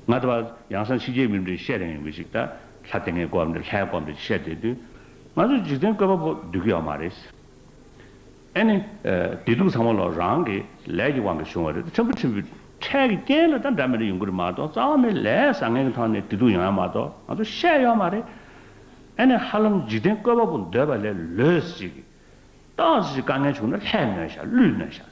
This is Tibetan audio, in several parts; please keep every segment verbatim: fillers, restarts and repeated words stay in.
ང་ཚོ་ཡང་སང་ཕྱི་རྒྱལ་མི་རིགས་བཤད་རན་ཡོང་གི་ཞིག་ད་ལྷ་སྡེ་ལྔའི་སྐོར་འདི་ལྷའི་སྐོར་འདི་བཤད་བསྡད་དུས་ང་ཚོ་འཇིག་རྟེན་བཀོད་པ་པོ་འདོད་ཀྱི་ཡོད་མ་རེད། ཨེ་ནི། བདེ་སྡུག་ཚང་མ་ལོ་རང་གི་ལས་ཀྱི་དབང་གིས་བྱུང་བ་རེད། ཕྲན་བུ་ཕྲན་བུ་འཕྲལ་གྱི་རྐྱེན་ལ་ད་འདྲ་མི་འདྲ་ཡོང་གི་རེད་མ་གཏོགས་རྩ་བ་ནས་ལས་བཟང་ངན་གྱི་ཐོག་ནས་བདེ་སྡུག་ཡོང་ཡ་མ་གཏོགས་ང་ཚོ་བཤད་ཡོད་མ་རེད། ཨེ་ནི་ཧ་ལམ་འཇིག་རྟེན་བཀོད་པ་པོ་འདོད་པ་ལས་ལོས་ཅིག་ཏོག་ཙམ་དཀའ་ངལ་བྱུང་ན་ལྷས་གནོད་ཤག་ཀླུས་གནོད་ཤག་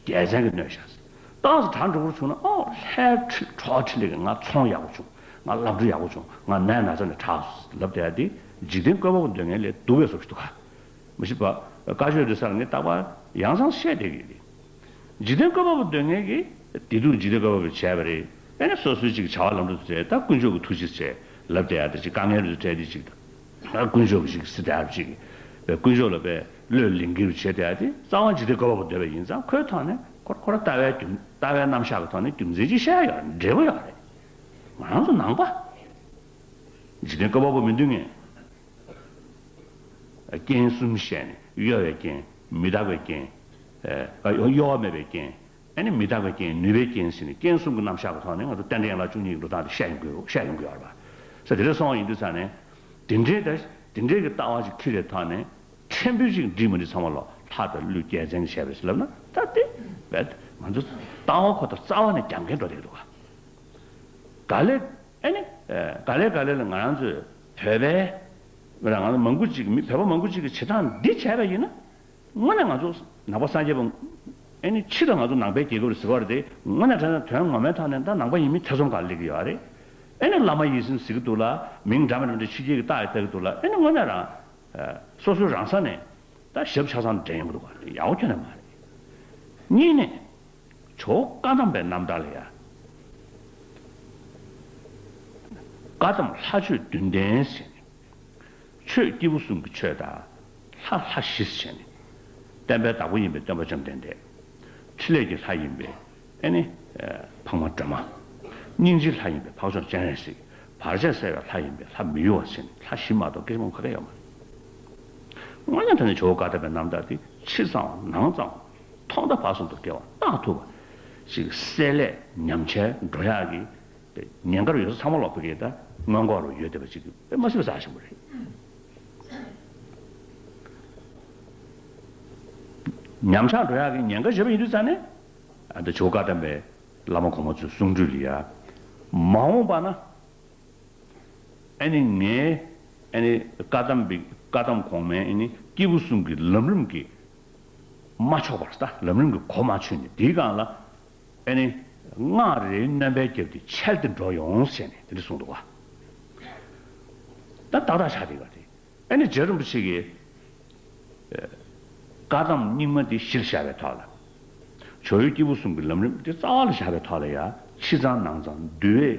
རྒྱལ་མཚན་གྱིས་གནོད་ཤག་ཏོག་ཙམ་དྲག་འགྲོ་གི་བྱུང་ན་ཨོ་ལྷའི་ཁྲི་གྲོགས་ཁྲི་ལས་ཀྱི་ང་ཚོང་ཡག་པོ་བྱུང་ང་བསླབ་འགྲོ་ཡག་པོ་བྱུང་ང་ནད་ན་ཚ་ནས་དྲག་ལབ་བསྡད་ཡ་དེ་འཇིག་རྟེན་བཀོད་པ་པོ་འདོད་མཁན་ལས་སྡུག་པའི་བཟོ་ཞིག་འདུག་ག་མི་ཤེས་པ། བཀའ་ཆོས་འདི་སར་ངས་རྟག་པར་ཡང་སང་བཤད་བསྡད་ཀྱི་ཡོད། འཇིག་རྟེན་བཀོད་པ་པོ་འདོད་མཁན་གྱིས་བདེ་སྡུག་འཇིག་རྟེན་བཀོད་པ་པོས་བྱས་པ་རེད། ཨེ་ནས་སོ་སོའི་ཅིག་བྱ་བ་ལམ་འགྲོ་དུ་བྱས་ད་དཀོན་མཆོག་གི་ཐུགས་རྗེ་བྱས་ལབ་བསྡད་ཡ་དེ་ཅིག་དཀའ་ངལ་རེ་འཕྲད་དེ་ཅིག་ད་དཀོན་མཆོག་གི་ཅིག་སྲིད་དར་ཅིག་དཀོན་མཆོག་ལ་པའི་བློས་ལིང་གིར་བྱས་བསྡད་ཡ་དེ་རྩ་བ་འཇིག་རྟེན་བཀོད་པ་པོ་འདོད་པ་ཡིན་ཙང་ཁོའི་ཐོག་ནས་ཁོ་ཁོ་ར་ལྟ་བའི་རྒྱུ་ལྟ་བའི་རྣམ་གཞག་གི་ཐོག་ནས་རྒྱུ་མཚན་ཅིག་བཤད་ཡ་ཡོད་རེད། འབྲས་བུ་ཡོད་རེད། ང་རང་ཚོ་ནང་པ་འཇིག་རྟེན་བཀོད་པ་པོ་མི་འདོད་མཁན། རྐྱེན་གསུམ་བཤད་ནས་གཡོ་བའི་རྐྱེན། མི་རྟག་པའི་རྐྱེན། ཨ་གཡོ་བ་མེད་པའི་རྐྱེན། ཨ་ནི་མི་རྟག་པའི་རྐྱེན་ནུས་པའི་རྐྱེན་ཟེར་ནས་རྐྱེན་གསུམ་གྱི་རྣམ་གཞག་གི་ཐོག་ནས་ང་ཚོ་རྟེན་འབྲེལ་ཡན་ལག་བཅུ་གཉིས་ཀྱི་འགྲོ་སྟངས་དེ་བཤད་ཡོང་དགོས་བཤད་ཡོང་དགོས་ཡོད་རེད་པ། ས་དེ་འདྲ་སོང་བ་ཡིན་དུས་ཙང་ནས་དེ་འདྲའི་ད་དེ་འདྲའི་གི་ལྟ་བ་ཞིག་འཁྱེར་བའི་ཐོག་ནས་ཕྲན་བུ་ཞིག་འགྲིག་མི་འགྲིག་ཚང་མ་ལོ་ལྷ་དང་ཀླུ་རྒྱལ་མཚན་གྱིས་བྱས་པ་རེད་ཟེར་ལབ་ན་ད་དེ་བས་ང་ཚོ་ལྟ་བ་ཁོ་ད་རྩ་བ་ནས་རྒྱབ་འགལ་འགྲོ་བསྡད་ཀྱི་འདུག་ག་ག་ལེ། ཨེ་ནི། ག་ལེ་ག་ལེ་ལ་ང་རང་ཚོས་བོད་པའི། མི་རང་ང་ཚོ་མང་པོ་ཅིག་མི་བོད་པ་མང་པོ་ཅིག་གིས་བྱེད་སྟངས་འདི་བྱས་པ་ཡིན་ན། དངོས་གནས་ང་ཚོ་ནང་པ་སངས་རྒྱས་པ། ཨེ་ནི་ཕྱི་ལ་ང་ཚོ་ནང་པའི་རྒྱལ་ཁབ་རེད་ཟེར་བ་རེད་དེ་དངོས་གནས་དྲང་གནས་དོན་ངོ་མའི་ཐོག་ནས་ད་ནང་པ་ཡིན་མིན་ཐེ་ཚོམ་གང་སླེབས་ཀྱི་ཡོད་རེད། ཨེ་ནི་བླ་མ་ཡིད་བཞིན་ཟེར་གྱི་འདུག་ལ་མིང་འདྲ་མི་འདྲ་མི་འདྲ་ཕྱི་རྒྱལ་གྱི་བཏགས་ཡོད་ཟེར་གྱི་འདུག་ལ་ཨེ་ནི་དངོས་གནས་རང་། སོ་སོའི་རང་ས་ནས་ད་ཞབས་ཆ་ཚང་འདྲེན་ཡོང་གི་འདུག་ག་ཡག་པོ་ཁྱོན་ནས་མ་རེད། གཉིས་ནས། ཇོ་བོ་བཀའ་གདམས་པའི་རྣམ་ཐར་ལ་ཡ། བཀའ་གདམས་ལྷ་ཆོས་བདུན་ལྡན་ཟེར་ནས། ཆོས་སྐྱེས་བུ་གསུམ་གྱི་ཆོས་དང་། ལྷ་ལྷ་བཞི་ཟེར་ནས། བསྟན་པའི་བདག་པོ་ཡིན་པའི་སྟོན་པ་བཅོམ་ལྡན་འདས། ཕྲིན་ལས་ཀྱི་ལྷ་ཡིན་པའི་ཨེ་ནི། འཕགས་མ་སྒྲོལ་མ། སྙིང་རྗེའི་ལྷ་ཡིན་པའི་འཕགས་མཆོག་སྤྱན་རས་གཟིགས། བར་ཆད་སེལ་བའི་ལྷ་ཡིན་པའི་ལྷ་མི་གཡོ་བ་ཟེར་ནས་ལྷ་བཞི་མ་གཏོགས་སྐད་ཆ་མང་པོ་ག་ག་ཡོད་མ་རེད། དངོས་གནས་དྲང་གནས་ཇོ་བོ་བཀའ་གདམས་པའི་རྣམ་ཐར་དེ་ཕྱི་གཙང་བ་ནང་གཙང་བ་ཐོག་མཐའ་བར་གསུམ་དུ་དགེ་བ་བརྟག་ཐུབ་པ་ཞིག་བསྲེས་ལས་ཉམས་ཆག་འགྲོ་ཡག་གི་ཉེན་ཁ་རུ་ཡོད་ས་ཚང་མ་ལོག་པའི་གི་ད་སྔོན་འགོག་རུ་ཡོད་བསྡད་པ་ཅིག་དཔེ་མ་སྲིད་པ་རྩ་ཆེན་པོ་རེད། ཉམས་ཆག་འགྲོ་ཡག་གི་ཉེན་ཁ་ཡོད་པ་ཡིན་དུས་ཙང་ནས་ཨ་ད་ཇོ་བོ་བཀའ་གདམས་པའི་བླ་མ་གོང་མ་ཚོའི་གསུང་སྒྲོས་ལ་ཡ་མ་འོངས་པ་ན། ཨ་ནི་ངའི་ཨ་ནི་བཀའ་གདམས་པའི་བཀའ་གདམས་གོང་མའི་ཨ་ནི་སྐྱེས་བུ་གསུམ་གྱི་ལམ་རིམ་གྱི་མ་ཆོག་པར་ད་ལམ་རིམ་གྱི་གོ་མ་ཆོད་ནས་དེའི་སྒང་ལ་ཨ་ནི་སྔགས་རེའི་སྣོན་པའི་རྒྱབ་དེ་འཆལ་ཏེ་འགྲོ་ཡོང་ཟེར་ནས་དེ་འདྲ་གསུངས་འདུག་བ། ད་ཏག་ཏག་ཆགས་བསྡད་པ་རེད། ཨ་ནི་རྗེ་རིན་པོ་ཆེ་གིས་བཀའ་གདམས་རྙིང་མ་འདི་གཞིར་བཞག་པའི་ཐོག་ལ། ཇོ་བོའི་སྐྱེས་བུ་གསུམ་གྱི་ལམ་རིམ་འདི་རྩ་བ་ལ་བཞག་པའི་ཐོག་ལ་ཡང་ཕྱི་གཙང་ནང་གཙང་འདུལ་བའི་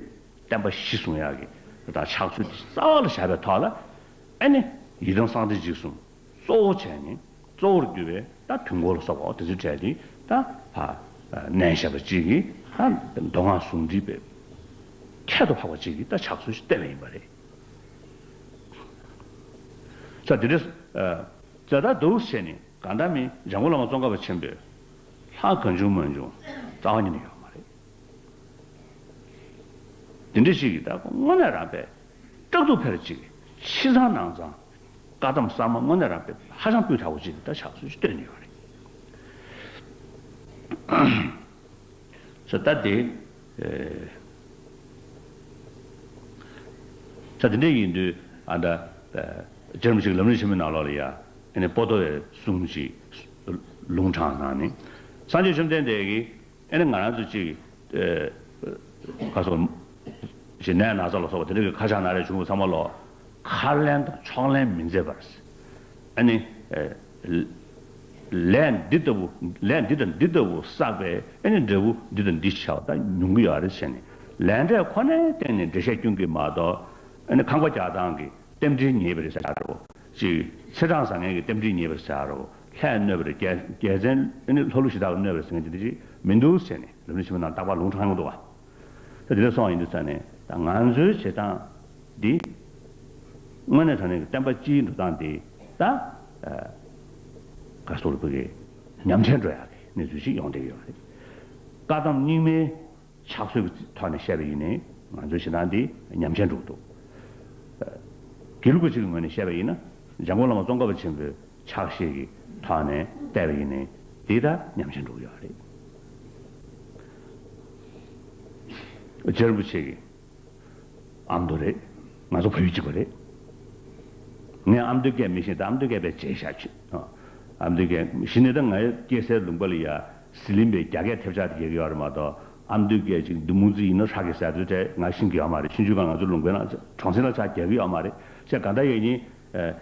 བསྟན་པ་གཞི་བཟུང་ཡག་གི་དང་ཕྱག་ཚུལ་འདི་རྩ་བ་ལ་བཞག་པའི་ཐོག་ལ་ཨ་ནི་ཡི་དམ་གསང་བདེ་འཇིགས་གསུམ་གཙོ་བོ་བྱས་ནས་གཙོ་བོར་གྱུར་པའི་ད་དུས་འཁོར་ལ་སོགས་པ་འོ་དེ་ཚོའི་གྲས་འདི་ད་ཕ་གནས་བཞག་པ་གཅིག་གིས་ད་མདོ་སྔགས་ཟུང་འབྲེལ་བའི་ཁྱད་དུ་འཕགས་པ་གཅིག་གིས་ད་ཕྱག་ཚུལ་ཞིག་བསྟན་པ་ཡིན་པ་རེད། ས་དེ་འདྲ། ཛ་དྲག་འདུག་ཟེར་ནས་གང་ལྟར་མི་འཇམ་མགོན་བླ་མ་ཙོང་ཁ་པ་ཆེན་པོས་ལྷ་གང་བྱུང་མང་བྱུང་རྩ་བ་ཉིད་ནས་ཡོད་མ་རེད། དེ་འདྲ་ཞིག་གིས་ད་དངོས་གནས་རང་པས་སྐྲག་སྡུག་འཕེར་ཅིག་ཕྱི་གཙང་ནང་གཙང་བཀའ་གདམས་གསར་མ་དངོས་གནས་རང་པས་ཧ་ཅང་སྤུས་དག་པོ་ཅིག་ད་ཕྱག་ཚུལ་ཞིག་སྟོན་ནས་ཡོད་རེད། ས་ད་དེ། ས་དེ་འདྲ་ཡིན་དུས་ཨ་ད། རྒྱལ་རིམ་ཞིག་ལམ་རིམ་ཆེན་མོའི་ནང་ལོགས་ལ་ཡ། ཨ་ནི་པོ་ཏོ་བའི་གསུང་ཅིག་ལུང་དྲངས་གནང་ནས། སངས་རྒྱས་བཅོམ་ལྡན་འདས་ཀྱིས་ཨ་ནི་ང་རང་ཚོ་ཅིག་ཁ་སོ། ཞེས་ནད་ན་ཚ་ལ་སོགས་པ་དེ་འདྲ་གི་ཁ་ཆག་ན་རེ་བྱུང་བ་ཚང་མ་ལོ། ཁ་ལན་དང་ཕྱོགས་ལན་མི་མཛད་པར། ཨ་ནི། ལས་འདི་ལྟ་བུ་ལས་འདི་དང་འདི་ལྟ་བུ་བསགས་པས་ཨ་ནི་འབྲས་བུ་འདི་དང་འདི་བྱ་བ་ད་མྱོང་གི་ཡོད་རེད་ཟེར་ནས་ལས་འབྲས་ཁོ་ནའི་སྟེང་ནས་འགྲེལ་བཤད་སྐྱོན་གྱི་མ་གཏོགས་ཨ་ནི་ཁང་པ་རྒྱག་སྟངས་ཀྱི་རྟེན་འབྲེལ་ཉེས་པ་རེད་ཟེར་ཡ་རོ། ཅིག་ཚེས་གྲངས་བཟང་ངན་གྱི་རྟེན་འབྲེལ་ཉེས་པ་རེད་ཟེར་ཡ་རོ། ལྷས་གནོད་པ་རེད་རྒྱལ་རྒྱལ་མཚན་ཨ་ནི་ལྷ་ཀླུ་གཞི་བདག་གིས་གནོད་པ་རེད་ཟེར་མཁན་དེ་འདྲ་ཅིག་མི་འདུག་ཟེར་ནས་ལམ་རིམ་ཆེན་མོ་ནང་རྟག་པར་ལུང་དྲངས་ཡོང་འདུག་བ། ད་དེ་འདྲ་སོང་ཡིན་དུས་ཙང་ནས་ད་ང་ཚོའི་བྱེད་སྟངས་འདི་དངོས་གནས་དྲང་གནས་ཀྱི་བསྟན་པ་སྤྱིའི་འགྲོ་སྟངས་འདི་ད་ག་སོགས་ལ་བུ་གའི་ཉམས་ཆག་འགྲོ་ཡག་གི་གནས་ཚུལ་ཞིག་ཡོང་བསྡད་ཀྱི་ཡོད་རེད། བཀའ་གདམས་རྙིང་མའི་ཕྱག་སྲོལ་གྱི་ཐོག་ནས་བཤད་པ་ཡིན་ནའི་ ང་ཚོའི་ཞེ་སྡང་འདི་ཉམས་ཆག་འགྲོ་གི་འདུག་དགེ་ལུགས་པ་གཅིག་གི་ངོས་ནས་བཤད་པ་ཡིན་ན། འཇམ་མགོན་བླ་མ་ཙོང་ཁ་པ་ཆེན་པོའི་ཕྱག་བཞེས་ཀྱི་ཐོག་ནས་བལྟས་པ་ཡིན་ནའི་འདི་ད་ཉམས་ཆག་འགྲོ་གི་ཡོད་རེད། རྗེ་རིན་པོ་ཆེ་གི་ཨ་མདོ་རེད། ང་ཚོ་བལ་ཡུལ་གཅིག་པ་རེད། ངས་ཨ་མདོའི་སྐད་མི་ཤེས། ད་ཨ་མདོའི་སྐད་དཔེ་བརྗེད་བཞག་ཅིག་ཨ་མདོའི་སྐད་གཞི་ནས་ད་ང་སྐྱེས་སའི་ལུང་པ་ལ་ཡ་ཟི་ལིང་པའི་རྒྱ་སྐད་ཐེབས་ཆག་དེ་རྒྱག་གི་ཡོད་རེད་མ་གཏོགས། ཨ་མདོའི་སྐད་ཅིག་འདི་མུ་ཙི་ཡིན་ན་ཧྲ་གི་ཟེར་དུས་དེ་ང་ཤེས་ཀྱི་ཡོད་མ་རེད། ཆུང་ཆུང་སྒང་ང་ཚོ་ལུང་པའི་ནང་གྲོང་གསེབ་ལ་ཆག་རྒྱག་གི་ཡོད་མ་རེད། བྱས་གང་ལྟར་ཡིན་ནའི།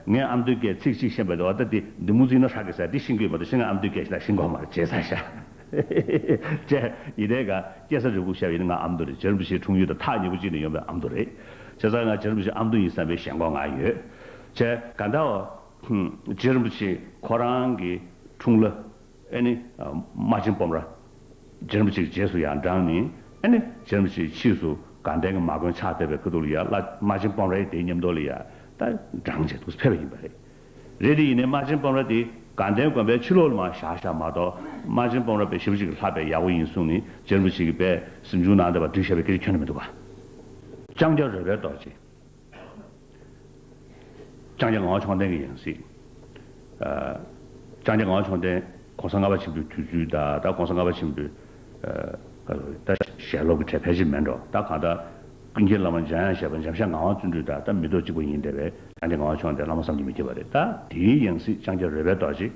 ངས་ཨ་མདོའི་སྐད་ཚིག་གཅིག་ཤེས་པ་དེ་འོ་ད་དེ་འདི་མུ་ཙི་ཡིན་ན་ཧྲ་གི་ཟེར་དེ་ཤེས་ཀྱི་ཡོད་མ་གཏོགས། ཤེས་ན་ཨ་མདོའི་སྐད་ཤེས་ན་ཤེས་གོ་མ་རེད། བརྗེད་ས་ཤ། བྱས་ཡིན་དེ་ག་སྐྱེས་ས་རེ་སྒུག་བཤད་པ་ཡིན་ན་ང་ཨ་མདོ་རེད། རྗེ་རིན་པོ་ཆེའི་འཁྲུངས་ཡུལ་དང་ཐག་ཉེ་པོ་གཅིག་ནས་ཡོང་བའི་ཨ་མདོ་རེད། བྱས་ཙང་ང་རྗེ་རིན་པོ་ཆེ་ཨ་མདོ་ཡིན་བསམ་པའི་ཞེན་ཁོག་ང་ཡོད། བྱས་གང་ལྟར་རྗེ་རིན་པོ་ཆེ་ཁོ་རང་གི་འཁྲུངས་ལྷ་ཨེ་ནི་རྨ་ཆེན་སྤོམ་ར། རྗེ་རིན་པོ་ཆེ་གི་རྗེས་སུ་ཡང་འབྲངས་ནས་ཨེ་ནི་རྗེ་རིན་པོ་ཆེའི་ཕྱིས་སུ་དགའ་ལྡན་གྱི་མ་དགོན་ཕྱག་བཏབ་པའི་ཁ་ཐུག་ལ་ཡང་བླ་རྨ་ཆེན་སྤོམ་རའི་དེའི་མཉམ་དུ་ལ་ཡང་ད་འབྲངས་བྱས་འདུག་ཕེབས་པ་ཡིན་པ་རེད། རེད་དེ་ཡིན་ནའི་རྨ་ཆེན་སྤོམ་ར་དེ་དགའ་ལྡན་དགོན་པའི་ཕྱི་ལོགས་ལ་མར་བཞག་བཞག་མ་གཏོགས། རྨ་ཆེན་སྤོམ་ར་དཔེ་ཞེ་པོ་ཅིག་གི་ལྷ་དཔེ་ཡག་པོ་ཡིན་གསུངས་ནས་རྗེ་རིན་པོ་ཆེ་གིས་དཔེ་གཟིམ་ཆུང་ནང་དེ་བ་བསྒྲིགས་བཞག་པའི་སྐད་ཆ་ཁྱོན་ནས་མི་འདུག་ག་ལྕང་སྐྱ་རོལ་པའི་རྡོ་རྗེ། ལྕང་སྐྱ་ངག་དབང་མཆོག་ལྡན་གྱི་ཡང་སྲིད། ཨ། ལྕང་སྐྱ་ངག་དབང་མཆོག་ལྡན་༸གོང་ས་ལྔ་པ་ཆེན་པོའི་དུས་ཚོད་དང་ད་༸གོང་ས་ལྔ་པ་ཆེན་པོའི། ཨ། ག་རེ་ད་ཞལ་སློབ་ཀྱི་གྲས་ཕལ་ཆེར་མེད་འགྲོ། ད་གང་ལྟར་ཀུན་མཁྱེན་བླ་མ་འཇམ་དབྱངས་བཞད་པ་འཇམ་ཤ་ངག་དབང་བརྩོན་འགྲུས་དང་ད་མི་ཐོག་གཅིག་པ་ཡིན་བསྡད་པའི་ལྕང་སྐྱ་ངག་དབང་མཆོག་ལྡན་བླ་མ་བསམ་གྱིས་མི་ཁྱབ་པ་རེད། ད་དེའི་ཡང་སྲིད་ལྕང་སྐྱ་རོལ་པའི་རྡོ་རྗེ།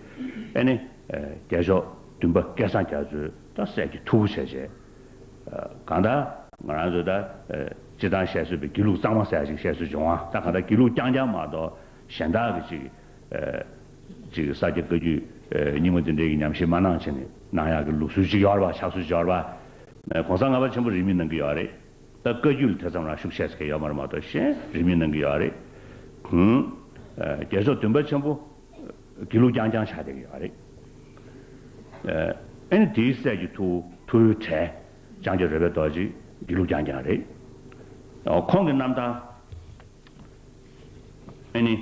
ཨེ་ནི། ཨ། རྒྱལ་མཆོག་བདུན་པ་སྐལ་བཟང་རྒྱ་མཚོས་ད་སྲས་ཀྱི་ཐུ་བོ་བྱས་བྱས། གང་ལྟར་ང་རང་ཚོ་ད་སྤྱིར་བཏང་བཤད་སྲོལ་བའི་དགེ་ལུགས་གཙང་མ་ཟེར་ཡ་ཞིག་བཤད་སྲོལ་བྱུང་བ། ད་གང་ལྟར་དགེ་ལུགས་རྐྱང་རྐྱང་མ་གཏོགས་གཞན་དག་གི་ཅིག་ཅིག་ས་སྐྱ་བཀའ་བརྒྱུད་རྙིང་མ་འདི་འདྲའི་གི་ཉམས་ཞིབ་མ་གནང་བྱས་ནས་གནང་ཡག་གི་ལུགས་སྲོལ་ཅིག་ཡོད་རེད་པ། ཕྱག་སྲོལ་ཅིག་ཡོད་རེད་པ། གོང་ས་ལྔ་པ་ཆེན་པོ་རིས་མེད་གནང་གི་ཡོད་རེད། ད་བཀའ་བརྒྱུད་ལ་དེ་ཙམ་རང་ཤུགས་ཆེ་ཟེར་མཁན་ཡོད་མ་རེད་མ་གཏོགས་གཞན་རིས་མེད་གནང་གི་ཡོད་རེད། ཧུམ། རྒྱལ་མཆོག་བདུན་པ་ཆེན་པོ། དགེ་ལུགས་རྐྱང་རྐྱང་ཆགས་བསྡད་ཀྱི་ཡོད་རེད། ཨེ་ནི་དེའི་སྲས་ཀྱི་ཐུ་ཐུ་བོའི་གྲས་ལྕང་སྐྱ་རོལ་པའི་རྡོ་རྗེ་དགེ་ལུགས་རྐྱང་རྐྱང་རེད། ཁོང་གི་རྣམ་ཐར། ཨེ་ནི།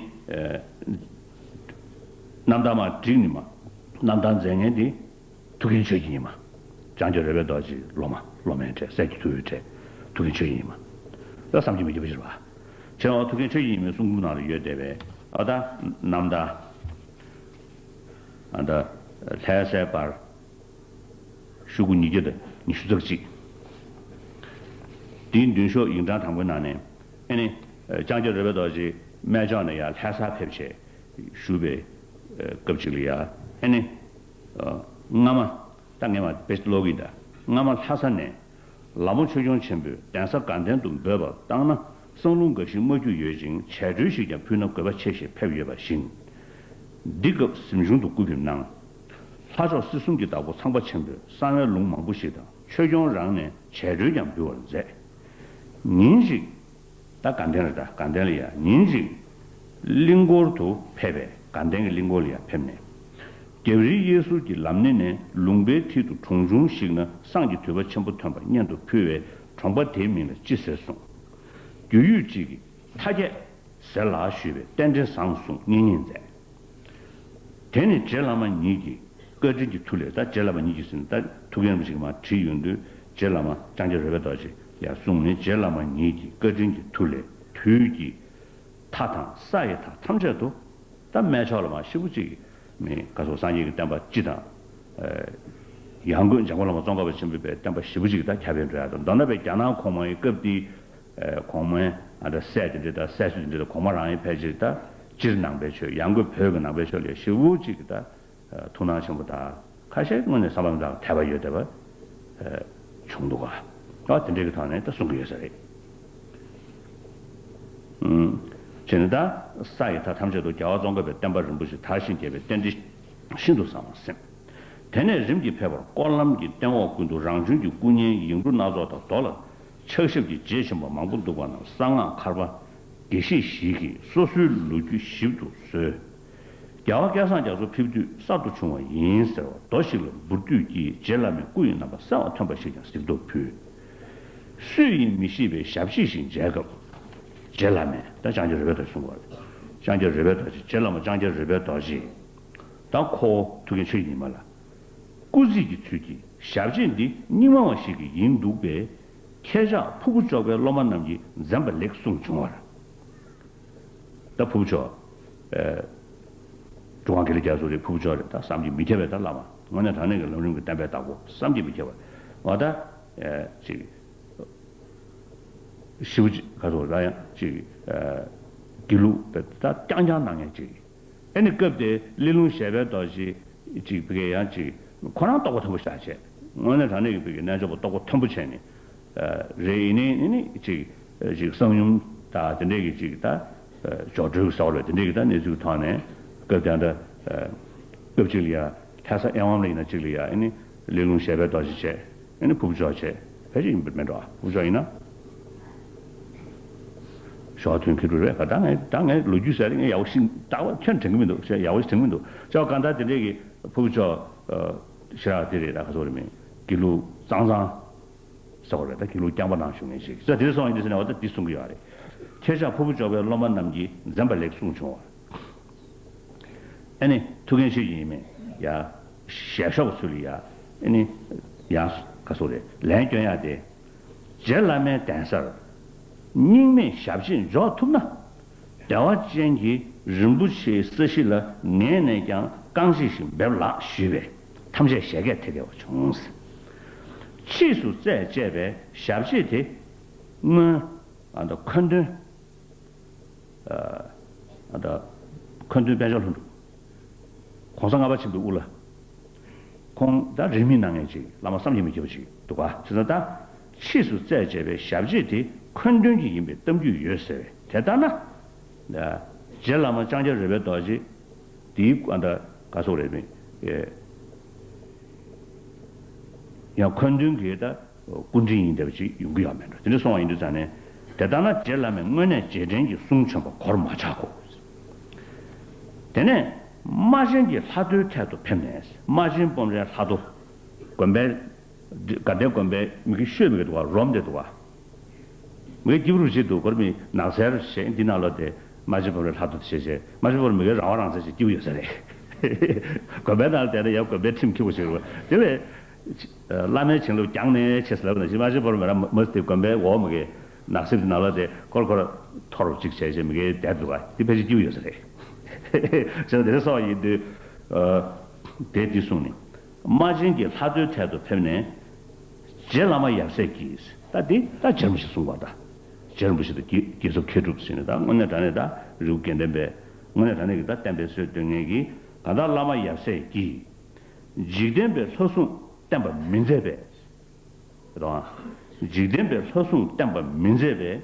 རྣམ་ཐར་མར་བསྒྲིགས་ནི་མ། རྣམ་ཐར་མཛད་མཁན་དེ་ཐུའུ་བཀྭན་ཆོས་རྒྱལ་ཡིན་མ། ལྕང་སྐྱ་རོལ་པའི་རྡོ་རྗེའི་སློབ་མ་སློབ་མའི་གྲས་སྲས་ཀྱི་ཐུ་བོའི་གྲས་ཐུའུ་བཀྭན་ཆོས་རྒྱལ་ཡིན་མ། ད་བསམ་གྱིས་མི་ཁྱབ་པ་ཞིག་རེད་པ། བྱས་ཙང་ཐུའུ་བཀྭན་ཆོས་རྒྱལ་ཡིན་མའི་གསུང་འབུམ་ནང་ལ་ཡོད་བསྡད་པའི་ཨ་ད་རྣམ་ཐར། ཨ་ད་ལྷ་སའི་བར་ཤོག་གུ་ཉིས་བརྒྱ་དང་ཉི་ཤུ་རྩ་གཅིག་དེའི་མདུན་ཤོག་ཡིག་ཕྲེང་དང་པོའི་ནང་ནས་ཨེ་ནི། ལྕང་སྐྱ་རོལ་པའི་རྡོ་རྗེ་སྨད་ཕྱོགས་ནས་ཡར་ལྷ་སར་ཕེབས་བྱས་བཞུགས་པའི་སྐབས་ཅིག་ལ་ཡ་ཨེ་ནི། སྔ་མ། ད་ངས་མར་དཔེ་ཀློག་གི་ཡིན་ད། སྔ་མ་ལྷ་ས་ནས། ལ་མོ་ཆོས་སྐྱོང་ཆེན་པོས་གདན་ས་དགའ་ལྡན་དུ་འབོད་པ་བཏང་ན་གསང་ལུང་འགའ་ཞིག་མ་བརྒྱུད་ཡོད་ཅིང་ཆད་གྲོལ་ཞིག་ཀྱང་ཕུལ་ན་དགོས་པ་ཆེ་ཞེས་ཕེབས་ཡོད་པ་བཞིན། འདི་སྐབས་གཟིམ་ཆུང་དུ་སྐུ་ཕེབས་གནང་། ལྷ་མཆོག་སྲིད་གསུམ་གྱི་བདག་པོ་ཚངས་པ་ཆེན་པོས་གསང་བའི་ལུང་མང་པོ་ཞིག་དང་ཆོས་སྐྱོང་རང་ནས་ཆད་གྲོལ་ཀྱང་འབུལ་བར་མཛད། ཉིན་ཞིག་ད་དགའ་ལྡན་རེད་ད། དགའ་ལྡན་ལ་ཡ་ཉིན་ཞིག་གླིང་སྐོར་དུ་ཕེབས་པས། དགའ་ལྡན་གྱི་གླིང་སྐོར་ལ་ཡ་ཕེབས་ནས། རྒྱབ་རིའི་གཡས་ཟུར་གྱི་ལམ་སྣེ་ནས་ལུང་པའི་མཐིལ་དུ་གྲོང་ཆུང་ཞིག་ན་བསང་གི་དུད་པ་ཆེན་པོ་ཐོན་པ་སྙན་དུ་ཕུལ་བས་གྲོང་པ་དེའི་མིང་ལ་ཅི་ཟེར་གསུངས། རྒྱུས་ཡོད་ཅིག་གིས་མཐའ་རྒྱས་ཟེར་ལགས་ཞུས་པས་རྟེན་འབྲེལ་བཟང་གསུངས་མཉེས་མཉེས་མཛད། དེ་ནས་རྗེ་བླ་མ་ཉིད་ཀྱིས་བཀའ་དྲིན་གྱི་མཐུ་ལས། ད་རྗེ་བླ་མ་ཉིད་ཀྱིས་ཟེར་ནས་ད་ཐུའུ་བཀྭན་རིན་པོ་ཆེ་གིས་མར་བྲིས་ཡོང་དུས་རྗེ་བླ་མ་ལྕང་སྐྱ་རོལ་པའི་རྡོ་རྗེ་ལ་གསུངས་ནས། རྗེ་བླ་མ་ཉིད་ཀྱིས་བཀའ་དྲིན་གྱི་མཐུ་ལས་དུས་ཀྱི་མཐའ་དང་ས་ཡི་མཐའ་ཐམས་ཅད་དུ། ད་སྨད་ཕྱོགས་ལ་མར་ཞེ་པོ་ཅིག་མི་ག་སོགས་སངས་རྒྱས་ཀྱི་བསྟན་པ་སྤྱི་དང་། ཡང་སྒོས་འཇམ་མགོན་བླ་མ་ཙོང་ཁ་པ་ཆེན་པོའི་བསྟན་པ་ཞེ་པོ་ཅིག་ད་ཁྱབ་སྤེལ་འགྲོ་ཡག་དང་། མདོར་ན་བའི་རྒྱ་ནག་གོང་མ་ཡི་སྐབས་དེའི་གོང་མའི་ཨ་ད་སྲས་དེ་འདྲ་དང་སྲས་སུ་དེ་འདྲ་དང་གོང་མ་རང་ཡིན་ཕལ་ཆེར་ད་སྤྱིར་ནང་པའི་ཆོས། ཡང་སྒོས་བོད་ཀྱི་ནང་པའི་ཆོས་ལ་ཞེ་པོ་ཅིག་ད་ཐུགས་སྣང་ཆེན་པོ་དང་། ཁ་ཤས་དངོས་གནས་བསམ་པ་མི་འདྲ་བ་དད་པ་ཡོད་བསྡད་པ་བྱུང་འདུག་ག་ཨ་དེ་འདྲའི་གི་ཐོག་ནས་ད་གསུང་གི་ཡོད་ས་རེད། བྱས་ནས་ད་ས་ཡི་མཐའ་ཐམས་ཅད་དུ་རྒྱལ་བ་ཙོང་ཁ་པའི་བསྟན་པ་རིན་པོ་ཆེ་དར་ཞིང་རྒྱས་པའི་རྟེན་འབྲེལ་ཤིན་ཏུ་བཟང་བར་སེམས། དེ་ནས་རིམ་གྱིས་ཕེབས་པར་སྐོར་ལམ་གྱི་སྟེང་འོག་ཀུན་ཏུ་རང་བྱོན་གྱི་སྐུ་བརྙན་ཡིག་འབྲུ་སྣ་ཚོགས་དང་རྡོ་ལ་ཕྱག་ཞབས་ཀྱི་རྗེས་ཕྱིན་པ་མང་པོ་འདུག་པ་རྣམས་གསང་སྔགས་མཁར་པ་དགེ་བཤེས་ཞིག་གིས་སོ་སོའི་ལོ་རྒྱུས་ཞིབ་ཏུ་བཟོས། རྒྱལ་བ་སྐལ་བཟང་རྒྱ་མཚོ་ཕེབས་དུས་གསར་དུ་བྱུང་བ་ཡིན་ཟེར་བ་རྡོ་ཞིག་ལ་འབུར་དུས་ཀྱི་རྗེ་བླ་མའི་སྐུ་ཡི་རྣམ་པ་གསལ་བར་ཐོན་པ་ཞིག་ཀྱང་གཟིགས་རྟོག་ཕུལ། སུ་ཡིན་མི་ཤེས་པའི་ཞབས་ཕྱི་ཞིག་མཇལ་སྐབས། རྗེ་བླ་མས་ད་ལྕང་སྐྱ་རོལ་པའི་རྡོ་རྗེ་གསུང་བ་རེད། ལྕང་སྐྱ་རོལ་པའི་རྡོ་རྗེ། རྗེ་བླ་མ་ལྕང་སྐྱ་རོལ་པའི་རྡོ་རྗེ། ད་ཁོ་ཐུའུ་བཀྭན་ཆོས་རྒྱལ་ཉི་མ་ལ། སྐུ་རྩེད་ཀྱི་ཚུལ་གྱིས་ཞབས་རྗེས་འདི་རྙིང་མ་བ་ཞིག་གི་ཡིན་འདུག་པས། ཁྱེད་ཅག་ཕུར་བུ་འཇོག་པའི་སློབ་མ་རྣམས་ཀྱིས་འཛེམ་པ་ལེགས་གསུངས་བྱུང་བར། ད་ཕུར་བུ་འཇོག་ཨེ། ཀྲུང་དབང་དགེ་ལེགས་རྒྱ་མཚོ་རེད། ཕུར་བུ་འཇོག་རེད། ད་བསམ་གྱིས་མི་ཁྱབ་པའི་ད་བླ་མ། དངོས་གནས་དྲང་གནས་ཀྱི་ལམ་རིམ་གྱི་བསྟན་པའི་བདག་པོ། བསམ་གྱིས་མི་ཁྱབ་པ། འོ་ད་ཨེ་ཅིག་ཞེ་པོ་ཅིག་ག་ཚོད་ར་ཡང་ཅིག་ཨེ་དགེ་ལུགས་ད་རྐྱང་རྐྱང་གནང་མཁན་ཅིག་ཨེ་ནི་སྐབས་དེ་གླེ་ལུང་གཞལ་པའི་རྡོ་རྗེ་ཅིག་བི་གའི་ཡང་ཅིག་ཁོ་རང་རྟོགས་པ་མཐོན་པོ་བཞག་བྱས། དངོས་གནས་དྲང་གནས་ཀྱི་བི་གའི་རྣལ་འབྱོར་པ་རྟོགས་པ་མཐོན་པོ་བྱས་ནས། རེད། ཡིན་ནའི་ནི་ཅིག་ཅིག་གསང་ཡུམ་དང་དེ་འདྲས་ཀྱི་ཅིག་ད་སྦྱོར་སྒྲོལ་གྱི་ཟེར་བ་རེད། དེ་འདྲས་ཀྱི་ད་གནས་ཚུལ་ཐོག་ནས་སྐབས་དེ་འདྲ་སྐབས་ཅིག་ལ་ཡ་ལྷ་ས་ཨེ་ཝཾ་ལ་ཡིན་ན་ཅིག་ལ་ཡ་ཨེ་ནི་གླེ་ལུང་གཞལ་པའི་རྡོ་རྗེ་བྱས། ཨེ་ནི་ཕུར་བུ་འཇོག་བྱས། ཕལ་ཆེར་ཡིན་པ་མེད་འགྲོ། ཨ་ཕུར་བུ་འཇོག་ཡིན་ན། ཞོགས་ཐུན་ཁེ་དྲུག་རེད། ད་ངས་ད་ངས་ལོ་རྒྱུས་ཟེར་ཡག་པོ་ཤིག་ད་བ་ཁྱོན་དྲན་གི་མི་འདུག་ཟེར་ཡག་པོ་ཞིག་དྲན་གི་མི་འདུག་ཟེར་བ་གང་ལྟར་དེ་འདྲས་ཀྱི་ཕུར་བུ་འཇོག་ཞེ་དྲག་དེ་རེད། ད་ག་ཚོད་རེད་མིན་དགེ་ལུགས་གཙང་གཙང་ཟེར་བ་རེད། ད་དགེ་ལུགས་རྐྱང་པ་ནང་ཞུགས་མཁན་ཞིག་ཟེར་དེ་སོང་ཡིན་དུས་ཟེར་ནས་འོ་ད་འདི་གསུང་གི་ཡོད་རེད། ཁྱེད་ཅག་ཕུར་བུ་འཇོག་པའི་སློབ་མ་རྣམས་ཀྱིས་འཛེམ་པ་ལེགས་གསུངས་བྱུང་བ། ཨེ་ནི་ཐུའུ་བཀྭན་ཆོས་རྒྱལ་ཡིན་མིན་ཡ་ཞལ་ཤོག་ཚུལ་ལ་ཡ་ཨེ་ནི་ཡང་ག་སོགས་རེད་ལན་སྐྱོན་ཡ་དེ། རྗེ་བླ་མའི་གདན་སར་རྙིང་མའི་ཞབས་རྗེས་འཇོག་ཐུབ་ན། བདེ་བ་ཅན་གྱི་རིན་པོ་ཆེའི་ས་གཞི་ལ་ངེས་ནས་ཀྱང་རྐང་རྗེས་ཤིག་འབེབས་ལགས་ཞུས་པས་ཐམས་ཅད་བཞད་གད་དེ་བདེ་བ་བྱུང་། ཕྱིས་སུ་རྩད་བཅད་པའི་ཞབས་རྗེས་དེ་སྔོན་ཨ་ད་འཁོན་སྟོན། ཨ་ད་འཁོན་སྟོན་དཔལ་འབྱོར་ལྷུན་གྲུབ། གོང་ས་ལྔ་པ་ཆེན་པོའི་དབུ་བླ། ཁོང་ད་རིས་མེད་གནང་མཁན་ཅིག་བླ་མ་བསམ་གྱིས་མི་ཁྱབ་པ་ཅིག་འདུག་ག་བྱས་ཙང་ད་ཕྱིས་སུ་རྩད་བཅད་པའི་ཞབས་རྗེས་དེ་འཁོན་སྟོན་གྱི་ཡིན་པའི་གཏམ་རྒྱུད་ཡོད་ཟེར་བས་དེ་ལྟར་ན། རྗེ་བླ་མ་ལྕང་སྐྱ་རོལ་པའི་རྡོ་རྗེ་དེའི་ཨ་ད་ག་སོགས་རེད་མིན། ཡང་འཁོན་སྟོན་གྱི་ད། སྐུ་དྲིན་ཡིན་བསྡད་པ་ཅིག་ཡོང་གི་ཡོད་མེད་འགྲོ། དེ་འདྲ་སོང་བ་ཡིན་དུས་ཙང་ནས་དེ་ལྟར་ན་རྗེ་བླ་མས་དངོས་གནས་རྗེས་དྲན་གྱི་གསུང་བྱོན་པ་གོར་མ་ཆག་གོ། དེ་ནས་རྨ་ཆེན་གྱི་ལྷ་ཐོའི་ཐད་དུ་ཕེབས་ནས་རྨ་ཆེན་སྤོམ་རའི་ལྷ་ཐོ། དགོན་པའི། དགའ་ལྡན་དགོན་པའི་མི་གི་ཤོད་མི་གི་འདུག་བ་རོམ་དེ་འདུག་བ། མི་གི་སྐྱིབས་རུ་བྱེད་འདུག་གོར་མི་ནགས་ཚལ་ཞེས་འདི་ནང་ལོ་དེ་རྨ་ཆེན་སྤོམ་རའི་ལྷ་ཐོ་དེ་བྱེད་བྱེད་རྨ་ཆེན་སྤོམ་ར་མི་གི་རང་དབང་རང་བཙན་ཞེས་སྐྱིབས་ཡོད་ས་རེད། དགོན་པའི་ནང་ལ་བསྡད་ན་ཡང་དགོན་པའི་ཁྲིམས་འཁྱེར་དགོས་ཞེས་རེད་བ་དེ་བས། བླ་མའི་བྱིན་རླབས་རྒྱང་ནས་ཆེ་ཟེར་ལབ་ན་ཞིག་མ་ཤེས་བོར་མེད་ར་མ་སྟེ་དགོན་པའི་འོག་མ་གི་ནགས་གསེབ་ནང་ལ་དེ་ཁོར་ཁོར་ཐོར་གཅིག་བྱས་བྱས་མི་གའི་བསྡད་འདུག་ག་དེ་ཕལ་ཆེར་སྐྱིད་པོ་ཡོད་ས་རེད། བྱས་ཙང་དེ་འདྲ་སོགས་ཡིན་དུས། དེ་འདི་གསུངས་ནས། རྨ་ཆེན་གྱི་ལྷ་ཐོའི་ཐད་དུ་ཕེབས་ནས། རྗེ་བླ་མ་ཡབ་སྲས་ཀྱིས་ད་འདི་ད་རྗེ་རིན་པོ་ཆེ་གསུངས་པ་ད། རྗེ་རིན་པོ་ཆེ་དང་རྗེ་རྗེ་ཚོགས་མཁས་གྲུབ་ཟེར་ནས་ད་དངོས་གནས་དྲང་གནས་ད་རི་བོ་དགེ་ལྡན་པའི་དངོས་གནས་དྲང་གནས་ཀྱི་ད་བསྟན་པའི་སྲོལ་གཏོད་མཁན་གྱི་གང་ལྟར་བླ་མ་ཡབ་སྲས་ཀྱིས། འཇིག་རྟེན་པའི་ལྷ་སྲུང་བསྟེན་པ་མི་མཛད་པས། རེད་དང་། འཇིག་རྟེན་པའི་ལྷ་སྲུང་བསྟེན་པ་མི་མཛད་པས།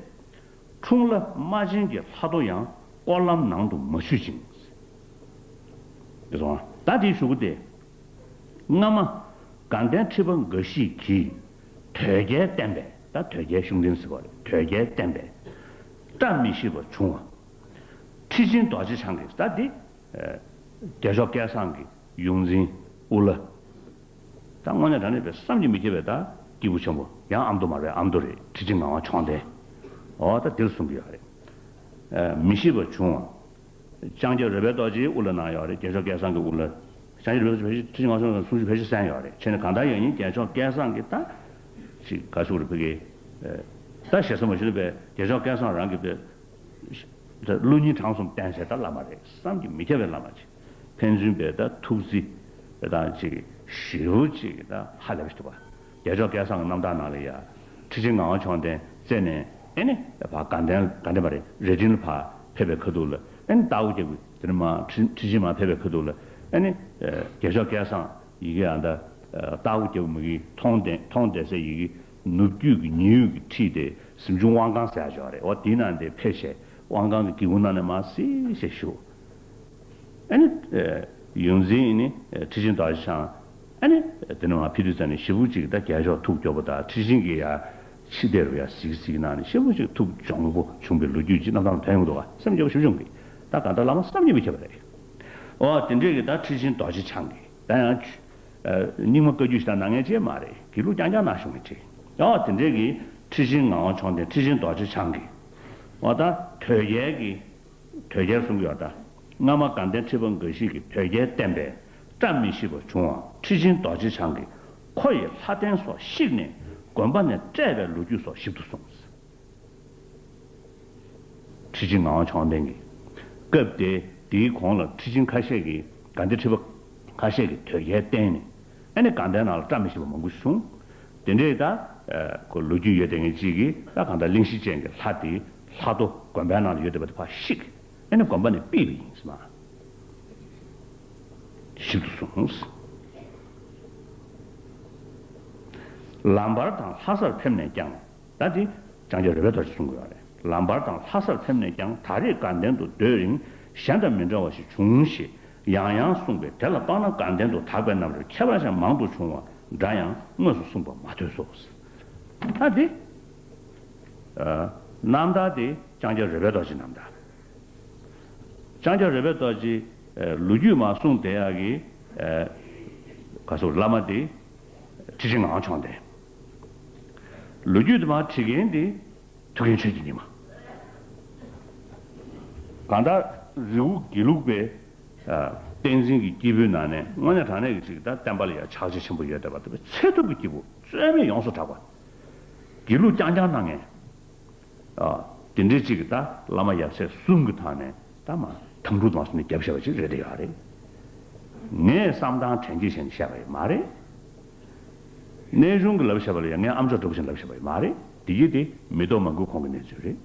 འཁྲུངས་ལྷ་རྨ་ཆེན་གྱི་ལྷ་ཐོ་ཡང་སྐོར་ལམ་ནང་དུ་མ་ཆུད་ཅིང་། རེད་དང་། ད་དེའི་གཞུག་གུ་དེ། སྔ་མ་དགའ་ལྡན་ཁྲི་པ་འགའ་ཞིག་གིས་དོལ་རྒྱལ་བསྟེན་པས་ད་དོལ་རྒྱལ་ཤུགས་ལྡན་ཟེར་བ་རེད། དོལ་རྒྱལ་བསྟེན་པས་བཀྲ་མི་ཤིས་པ་བྱུང་བ། ཁྲི་ཆེན་རྡོ་རྗེ་འཆང་གིས་ད་འདི། རྒྱལ་མཆོག་སྐལ་བཟང་གི་ཡོངས་འཛིན་དབུ་བླ། ད་དངོས་གནས་དྲང་གནས་པའི་བསམ་གྱིས་མི་ཁྱབ་པའི་ད་སྐྱེས་བུ་ཆེན་པོ་ཡང་ཨ་མདོ་མ་རེད། ཨ་མདོ་རེད། ཁྲི་ཆེན་ངག་དབང་མཆོག་ལྡན། འོ་ད་འདིར་གསུང་གི་ཡོད་རེད། མི་ཤིས་པ་བྱུང་བ། ལྕང་སྐྱ་རོལ་པའི་རྡོ་རྗེའི་དབུ་བླ་གནང་ཡོད་རེད། རྒྱལ་མཆོག་སྐལ་བཟང་གི་དབུ་བླ། ལྕང་སྐྱ་རོལ་པའི་རྡོ་རྗེ་ཁྲི་ཆེན་ངག་དབང་མཆོག་ལྡན་གསུང་ཆོས་ཕལ་ཆེར་གསན་ཡོད་རེད། བྱས་ནས་གང་ལྟར་ཡང་ཡིན་རྒྱལ་མཆོག་སྐལ་བཟང་གི་ད། ཅིག་ག་ཞུ་རེད་ཕ་གི། ད་ཞེ་ས་མ་ཞུ་ནས་པའི་རྒྱལ་མཆོག་སྐལ་བཟང་རང་གི་པའི། ད་བློ་སྙིང་བྲང་གསུམ་བསྟན་བྱས་ད་བླ་མ་རེད། བསམ་གྱིས་མི་ཁྱབ་པའི་བླ་མ་ཅིག་ཕན་ཚུན་པའི་ད་ཐུགས་རྩིས་པའི་ད་ཅིག་ཞེ་པོ་ཅིག་ད་ཧ་ལས་པ་ཞིག་འདུག་པ། རྒྱལ་མཆོག་སྐལ་བཟང་གི་རྣམ་ཐར་ནང་ལ་ཡ། ཁྲི་ཆེན་ངག་དབང་མཆོག་ལྡན་རྩེ་ནས་ཨེ་ནི་ཕ་དགའ་ལྡན་དགའ་ལྡན་པ་རེད། རྭ་སྒྲེང་ལ་ཕ་ཕེབས་པའི་ཁ་ཐུག་ལ་ཨེ་ནི་རྟ་དབུ་རྒྱབ་ཀྱི་དེ་ནི་མ་ཁྲི་ཁྲི་ཆེན་མ་ཕེབས་པའི་ཁ་ཐུག་ལ་ཨེ་ནི་རྒྱལ་མཆོག་སྐལ་བཟང་ཡི་གེ་ཨ་ད་རྟ་དབུ་རྒྱབ་མ་གི་མཐོང་ལྡན་མཐོང་ལྡན་སའི་ཡི་གེ་ནུབ་རྒྱུད་ཀྱི་ཉི་འོད་ཀྱི་ཁྲིད་དེ་གཟིམ་ཆུང་དབང་ཁང་ཟེར་ཡ་ཅིག་ཡོད་རེད། འོ་དེའི་ནང་དེ་ཕེབས་བྱས། དབང་ཁང་གི་སྒེའུ་ཁུང་ནང་ནས་མར་གཟིགས་བྱས་བཞུགས། ཨ་ནི། ཡོངས་འཛིན་ནི་ཁྲི་ཆེན་རྡོ་རྗེ་འཆང་། ཨ་ནི། དེ་ནས་མར་ཕེབས་དུས་ཙམ་ནས་ཞེ་པོ་ཅིག་ད་རྒྱལ་མཆོག་ཐུགས་སྐྱོ་པོ་དང་ཁྲི་ཆེན་གྱི་ཡ། ཕྱི་བལྟས་རུ་ཡ་གཟིགས་གཟིགས་གནང་ནས་ཞེ་པོ་ཅིག་ཐུགས་འཇོང་པོ་བྱུང་བའི་ལོ་རྒྱུས་ཅིག་རྣམ་ཐར་ལ་ཐོན་ཡོང་འདུག་ག་སེམས་སྐྱོ་པོ་ཞེ་པོ་བྱུང་གི། ད་གང་ལྟར་བླ་མ་བསམ་གྱིས་མི་ཁྱབ་པ་རེད། འོ་དེ་འདྲས་ཀྱི་ད་ཁྲི་ཆེན་རྡོ་རྗེ་འཆང་གི་ད་ཡང་། རྙིང་མ་བཀའ་བརྒྱུད་ཞིག་ད་གནང་མཁན་ཅིག་མ་རེད། དགེ་ལུགས་རྐྱང་རྐྱང་གནང་བྱུང་མཁན་ཅིག་འོ་དེ་འདྲས་ཀྱི་ཁྲི་ཆེན་ངག་དབང་མཆོག་ལྡན་ཁྲི་ཆེན་རྡོ་རྗེ་འཆང་གི། འོ་ད་དོལ་རྒྱལ་གྱི། དོལ་རྒྱལ་གསུང་གི་ཡོད་ད། སྔ་མ་དགའ་ལྡན་ཁྲི་པ་འགའ་ཞིག་གིས་དོལ་རྒྱལ་བསྟེན་པས་བཀྲ་མི་ཤིས་པ་བྱུང་བ། ཁྲི་ཆེན་རྡོ་རྗེ་འཆང་གིས་ཁོ་ཡི་ལྷ་རྟེན་སོགས་བཤིག་ནས་ དགོན་པ་ནས་སྤྲད་པའི་ལོ་རྒྱུས་སོགས་ཞིབ་ཏུ་གསུངས། ཁྲི་ཆེན་ངག་དབང་མཆོག་ལྡན་གྱིས། སྐབས་དེ་དེའི་གོང་ལ་ཁྲི་ཆེན་ཁ་ཤས་ཀྱིས། དགའ་ལྡན་ཁྲི་པ་ཁ་ཤས་ཀྱིས་དོལ་རྒྱལ་བསྟེན་ནས། ཨ་ནི་དགའ་ལྡན་ནང་ལ་བཀྲ་མི་ཤིས་པ་མང་པོ་ཞིག་བྱུང་། དེ་འདྲའི་ད་ཁོ་ལོ་རྒྱུས་ཡོད་བསྡད་མཁན་གཅིག་གིས། ད་གང་ལྟར་གླེང་གཞི་ཅན་གྱི་ལྷ་དེ། ལྷ་རྡོ་དགོན་པའི་ནང་ལ་ཡོད་བསྡད་པ་དེ་ཕར་བཤིག་ཨ་ནི་དགོན་པ་ནས་ཕུད་པ་ཡིན་ཟེར་མ། ཞིབ་ཏུ་གསུངས། ལམ་བར་དང་ལྷ་སར་ཕེབས་ནས་ཀྱང་། ད་དེ་ལྕང་སྐྱ་རོལ་པའི་རྡོ་རྗེས་གསུང་གི་ཡོད་རེད། ལམ་བར་དང་ལྷ་སར་ཕེབས་ནས་ཀྱང་། ད་རེས་དགའ་ལྡན་དུ་སྡོད་རིང་གཞན་དང་མི་འདྲ་བ་ཞིག་བྱུང་ཞེས་ཡང་ཡང་གསུངས་པས། དེ་ལ་དཔག་ན་དགའ་ལྡན་དུ་དག་པའི་རྣམ་རོལ་ཁྱད་པར་ཅན་མང་དུ་བྱུང་བ་འདྲ་ཡང་དངོས་སུ་གསུངས་པ་མ་ཐོས་སོ། ད་དེ་རྣམ་ཐར་དེ་ལྕང་སྐྱ་རོལ་པའི་རྡོ་རྗེ་རྣམ་ཐར། ལྕང་སྐྱ་རོལ་པའི་རྡོ་རྗེ། ལོ་རྒྱུས་མར་གསུངས་བསྡད་ཡག་གི། ག་ཟེར། བླ་མ་དེ་ཁྲི་ཆེན་ངག་དབང་མཆོག་ལྡན། ལོ་རྒྱུས་དེ་མར་བྲིས་མཁན་དེ་ཐུའུ་བཀྭན་ཆོས་ཀྱི་ཉི་མ། གང་ལྟར་རི་བོ་དགེ་ལུགས་པའི་བསྟན་འཛིན་གྱི་སྐྱེས་བུའི་ནང་ནས་དངོས་གནས་དྲང་གནས་ཀྱི་ཅིག་ད་བསྟན་པ་ལ་ཡང་ཕྱག་རྗེས་ཆེན་པོ་ཡོད་བསྡད་པ། དེ་བས་ཚད་ཐུབ་ཀྱི་སྐྱེས་བུ། རྩོད་མེད་ཡོངས་སུ་གྲགས་པ། དགེ་ལུགས་རྐྱང་རྐྱང་གནང་མཁན། ཨ། དེ་འདྲའི་ཅིག་གི་ད་བླ་མ་ཡབ་སྲས་གསུམ་གྱི་ཐོག་ནས་ད་མར་དམ་ཕྲུག་དམར་གསུམ་ནས་རྒྱབ་བཤད་པ་ཅིག་རེད་བསྡད་ཡོད་རེད། ངས་བསམ་སྟངས་དྲན་གྱིས་བཤད་ནས་བཤད་པ་ཡིན་མ་རེད། གནས་ཆུང་གི་ལབ་བཤད་པ་ལ་ཡང་ངས་ཨ་མཆོག་འདྲ་པོ་ཞིག་ལབ་བཤད་པ་ཡིན་མ་རེད། དེ་ཡིན་དེ་མི་ཐོག་མང་པོའི་ཁོང་གི་གནས་ཚུལ་རེད།